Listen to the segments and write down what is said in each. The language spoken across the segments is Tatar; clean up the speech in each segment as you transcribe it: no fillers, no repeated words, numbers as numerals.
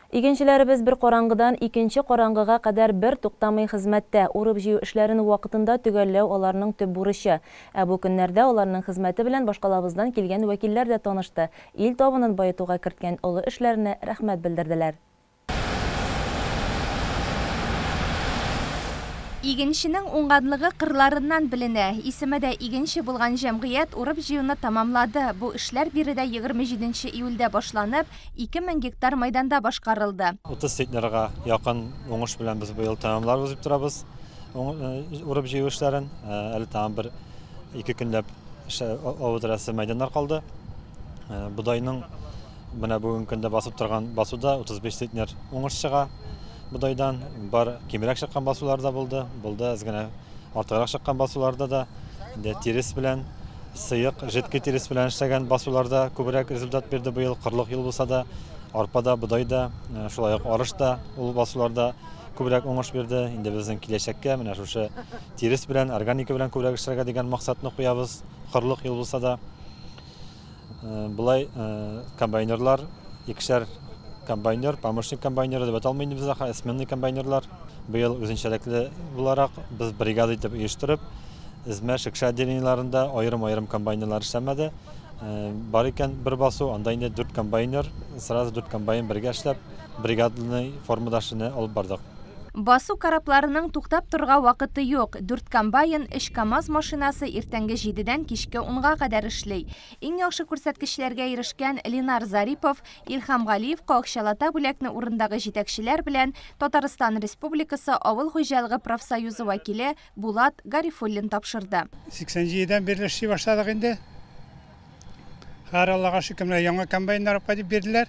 Игенчеләребез бер караңгыдан икенче караңгыга кадәр бер туктамый хезмәттә. Урып-җыю эшләрен вакытында төгәлләү аларның төп бурычы. Ә бу көннәрдә аларның хезмәте белән башкалабыздан килгән вәкилләр дә танышты, ил табынын баетуга керткән олы эшләренә рәхмәт белдерделәр. Игенченең уңганлыгы кырларыннан беленә. Исеме дә Игенче булган җәмгыять урып-җыюны тәмамлады. Бу эшләр биредә 27 июльдә башланып, 2000 гектар майданда башкарылды. 30 центнерга якын уңыш белән без быел тәмамларбыз дип торабыз урып-җыю эшләрен. Әле тагын бер ике көнләп авыдырасы мәйданнар калды. Бодайның менә бүгенге көндә басып торган басуда 35 центнер уңыш чыга. Бодайдан бар кимрәк чыккан басулар да булды, булды әз генә артыграк чыккан басуларда да. Инде тирес белән, сыек, жидкий тирес белән эшләгән басуларда күбрәк результат бирде быел, кырлык ел булса да, арпа да, бодай да, шулай ук арыш та ул басуларда күбрәк уңыш бирде. Инде безнең киләчәккә менә шушы тирес белән, органика белән күбрәк эшләргә дигән максатны куябыз, кырлык ел булса да. Болай комбайнерлар, икешәр комбайнер, помощник комбайнер дип әйтә алмыйм без, сменный комбайнерлар. Быел үзенчәлекле буларак без бригада итеп оештырып, Эзмә, Шекше отделениеләрендә аерым-аерым комбайнерлар эшләмәде. Бар икән бер басу, анда инде 4 комбайнер, сразу 4 комбайн бергә эшләп, бригадный формада эшне алып бардык. Басу корабларының туктап торырга вакыты юк. 4 комбайн, 3 КАМАЗ машинасы иртәнге 7-дән кичке 10-га кадәр эшли. Иң яхшы күрсәткечләргә ирешкән Ленар Зарипов, Илһам Галиевка акчалата бүләкне урындагы җитәкчеләр белән Татарстан Республикасы Авыл хуҗалыгы профсоюзы вәкиле Булат Гарифуллин тапшырды. 87-дән бирле эшли башладык инде. Хәзер Аллага шөкер, менә яңа комбайннар алып кайтып бирделәр.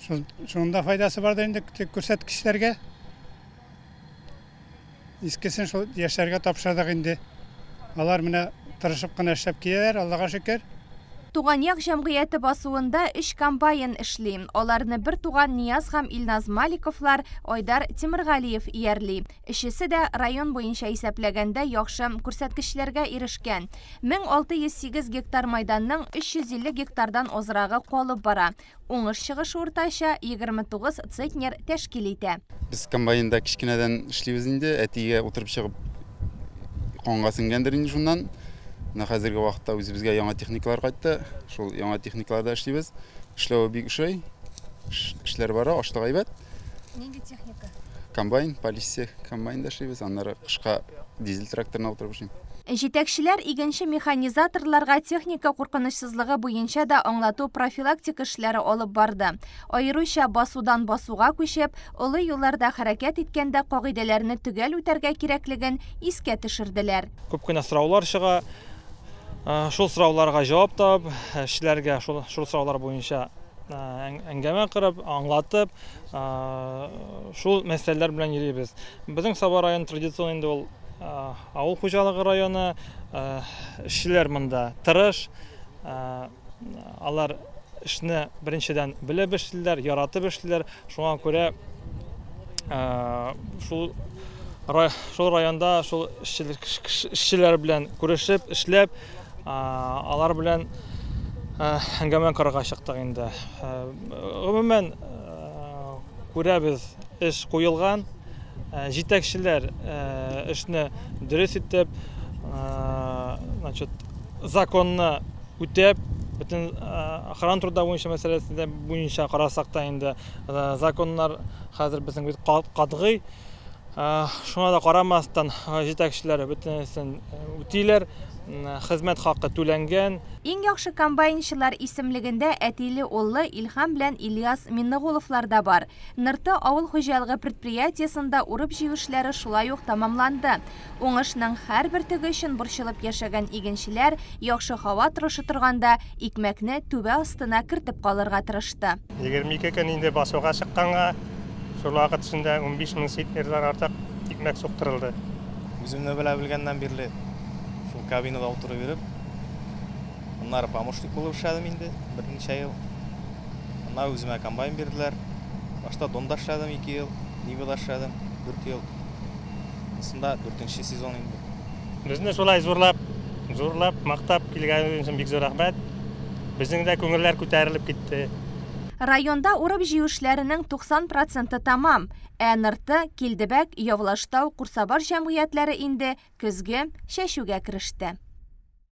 Шунда файдасы бардыр инде күрсәткечләргә. Искесен шул яшьләргә тапшырдык инде. Алар менә тырышып кына эшләп киләләр, Аллага шөкер. Туган як җәмгыяте басуында 3 комбайн эшли. Аларны бер туган Нияз һәм Илназ Маликовлар, Айдар Тимергалиев иярли. Өчесе дә район буенча исәпләгәндә яхшы күрсәткечләргә ирешкән. 1608 гектар майданның 350 гектардан азрагы калып бара. Уңыш чыгышы уртача 29 центнер тәшкил итә. Без комбайнда кечкенәдән эшлибез инде, әтигә утырып чыгып канга сеңгәндер инде шуннан. Менә хәзерге вакытта үзебезгә яңа техникалар кайтты. Шул яңа техникаларда эшлибез. Эшләве бик ошый. Эшләр бара, ашлык әйбәт. Нинди техника? Комбайн, Полесье комбайнда эшлибез. Аннары кышка дизель тракторына утырып эшлим. Җитәкчеләр игенче механизаторларга техника куркынычсызлыгы буенча да аңлату профилактика эшләре алып барды. Аеруча басудан басуга күчеп, олы юлларда хәрәкәт иткәндә кагыйдәләрне төгәл үтәргә кирәклеген искә төшерделәр. Күп кенә сораулар чыга. Шул сорауларга җавап табып, эшчеләргә шул сораулар буенча әңгәмә корып, аңлатып, шул мәсьәләләр белән йөрибез. Безнең Саба районы традицион инде ул авыл хуҗалыгы районы, эшчеләр монда тырыш, алар эшне беренчедән белеп эшлиләр, яратып эшлиләр. Шуңа күрә шул районда шул эшчеләр белән күрешеп, эшләп, алар белән әңгәмә корырга чыктык инде. Гомумән, күрәбез, эш куелган. Җитәкчеләр эшне дөрес итеп, законны үтәп, бөтен охрана труда буенча мәсьәләсендә буенча карасак та инде законнар хәзер безнең бит катгый. Шуңа да карамастан җитәкчеләр бөтенесен үтиләр, хезмәт хакы түләнгән. Иң яхшы комбайнчылар исемлегендә әтиле уллы Илһам белән Ильяс Миннегуловлар да бар. Нырты авыл хуҗалыгы предприятиесендә урып-җыю эшләре шулай ук тәмамланды. Уңышның һәр бөртеге өчен борчылып яшәгән игенчеләр яхшы һава торышы торганда икмәкне түбә астына кертеп калырга тырышты. 22 көн инде басуга чыкканга, шул вакыт эчендә 15 мең центнердан артык икмәк суктырылды. Үземне белә белгәннән бирле шул кабинада утырып йөреп, аннары помощник булып эшләдем инде берничә ел. Аннары үземә комбайн бирделәр. Башта Донда эшләдем 2 ел, Нивада эшләдем 4 ел. Монысында 4-нче сезон инде. Безне шулай зурлап, зурлап, мактап килгәнегез өчен бик зур рәхмәт. Безнең дә күңелләр күтәрелеп китте. Районда урып-җыю эшләренең 90 проценты тәмам, ә Нырты, Килдебәк, Явлаштау, Курсабаш җәмгыятьләре инде көзге чәчүгә кереште.